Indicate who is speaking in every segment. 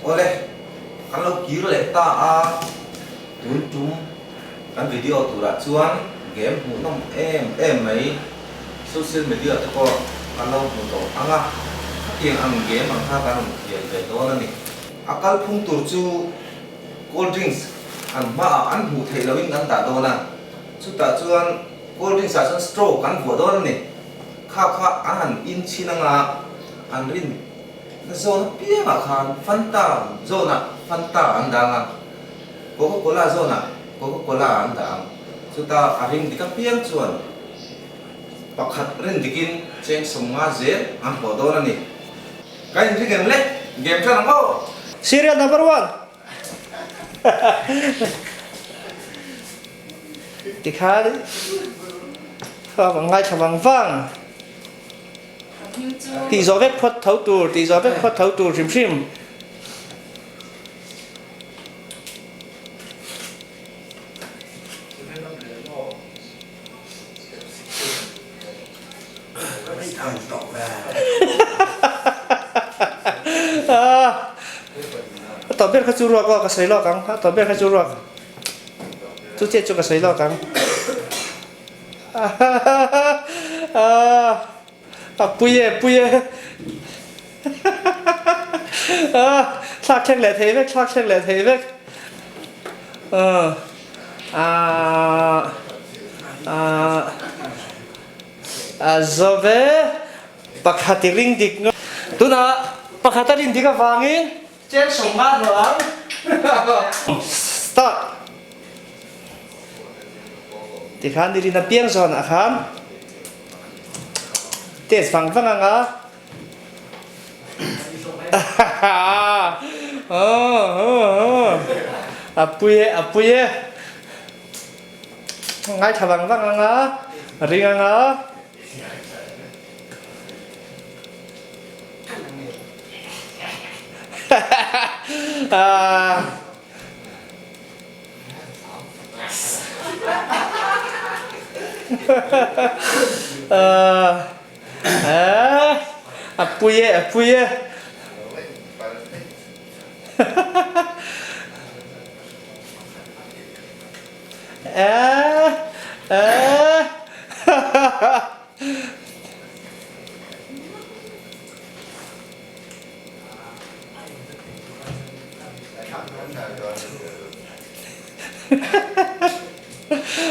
Speaker 1: Awle, kan lo kir leh ta a, tun tum kan video turah chuan game hmuhnawm em em mai social media te pawh kan lo hmu tawh ang a, khatiang ang game ang kha kan rawn khel ve dawn a ni. A kalphung tur chu cold drinks an hmaah an hmuh theih lohin kan dah dawn a, chutah chuan cold drinks ah chuan straw kan vuah dawn a ni. Kha kha an han in chhin anga an rin na zawn apiangah khan Fanta zawnah Fanta an dang a, Coca Cola zawnah Coca Cola an dah ang. Chuta a ring dik apiang chuan pakhat rin dikin cheng 50 zel an hlawh dawn a ni. Ka inring em le? Game tan ang aw!
Speaker 2: Serial number one! Tikhan ka ngaithla vang vang. Tih zawh vek phawt tho tur, tih zawh vek phawt tho tur hrim hrim. A tawp ber kha chu ruak aw ka sawi lawk ang, a tawp ber kha chu ruak. Chu chiah chu ka sawi lawk ang. A pui e, pui e. Thlak thleng leh thei vek, thlak thleng leh thei vek. A zo ve pakhat i ring dik ngawt. Tunah pakhat a rin dik avangin Chen 50 hlawh ang. Start. Tikhan ni rin a piang zawn ah khan test vang vang anga. A pui e, a pui e. Ngaithla vang vang anga, ring anga. A pui e, a pui e.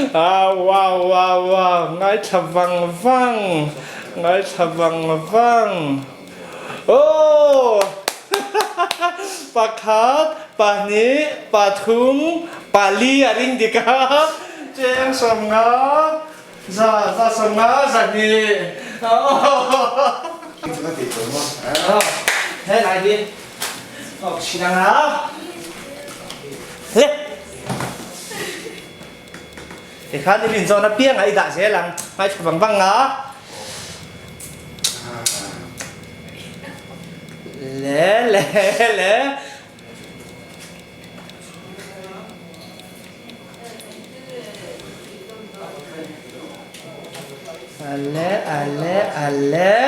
Speaker 2: Ah wow wow wow ngaithla vang vang ngaithla vang vang oh pakhat pahnih pathum pali a ring dik a cheng 50 Za za 50 2 He lai hi ok chin ang a. Le. Tikhan i rin zawn apiang ah i dah zel ang. Ngaithla vang vang a. Le le le. Ale ale ale.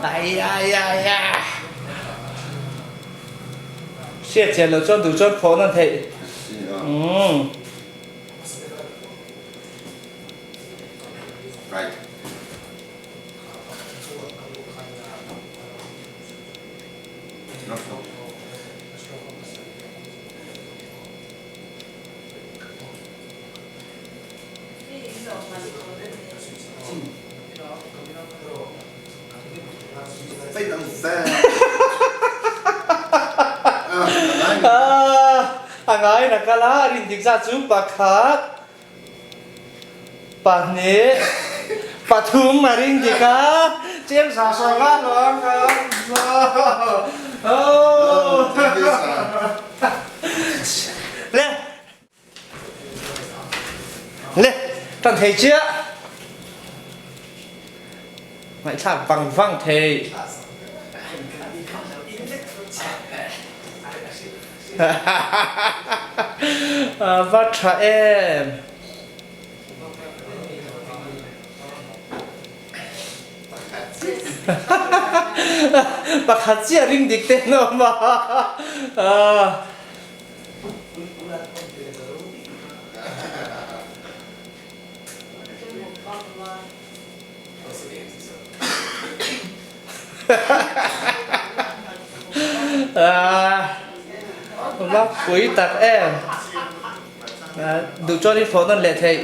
Speaker 2: Ai ai ai ai. Hriat chian loh chuan duh chuan phawh nan theih.
Speaker 1: Right.
Speaker 2: A ngai na kal a, rin dik zat chu pakhat, pahnih, pathum a ring dik a, cheng sa sa nga hnuang kha. Le, le, tan thei chiah. Ngaihthlak vang vang thei. A va tha em. Pakhat chiah ring dik te an awm a. Vak pui tak em. Duh chuan i phone nawn leh theih.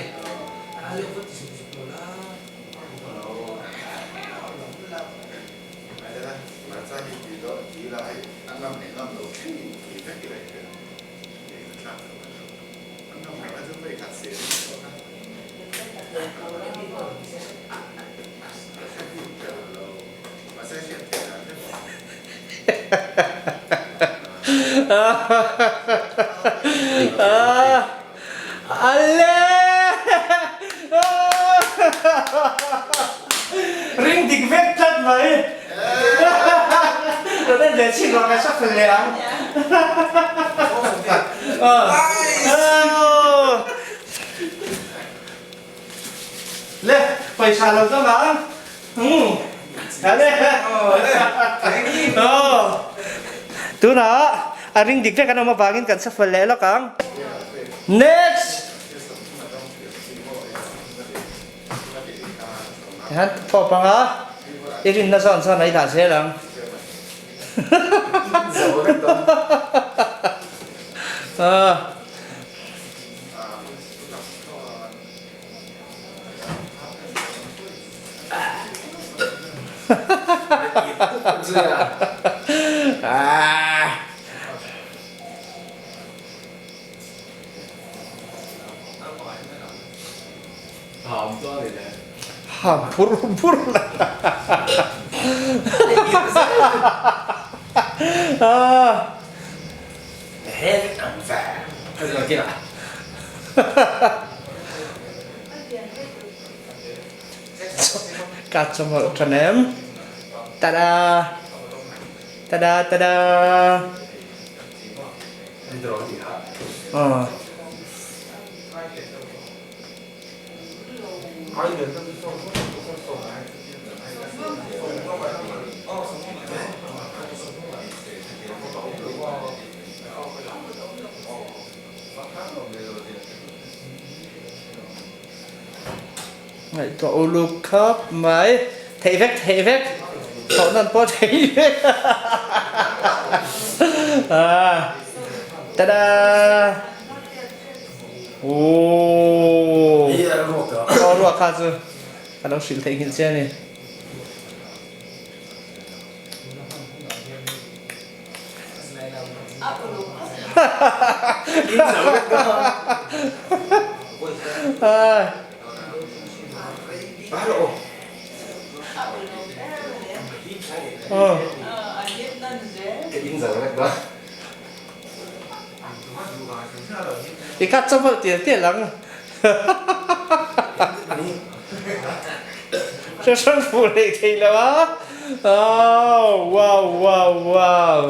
Speaker 2: Ring dik vek tlat mai. Rawn en ve chhin rawh ka shuffle leh ang. Le, pawisa lo zawng ang. Umm. Ale. Tunah a ring dik vek an awm avangin kan shuffle leh lawk ang. Next. Tihian thawp anga i rinna zawn zawn a i dah zel ang. Ham phur phur la. Ka chawmawlh than em? Tada! Tada tada! Aw. Ngaihtuah uluk khawp mai. Theih vek theih vek. Thawh nawn pawh theih vek. Tada! Ooh. Aw ruak kha chu ka lo hrilh theih nghilh che a ni. I khat chawmawlh tial tial ang. Hrehrang fuh leh thei lo a. Oh, wow, wow, wow.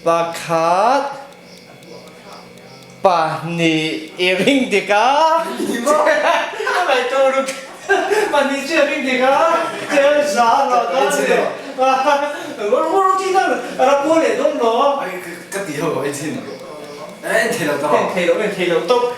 Speaker 2: Pakhat, pahnih i ring dik a. Pahnih chu i ring dik a. Chen za lo ta ni. Rapual leh dawn lo.
Speaker 1: Ka ti ho ai chin. En thei lo tawp.
Speaker 2: En thei lo, en thei lo tawp.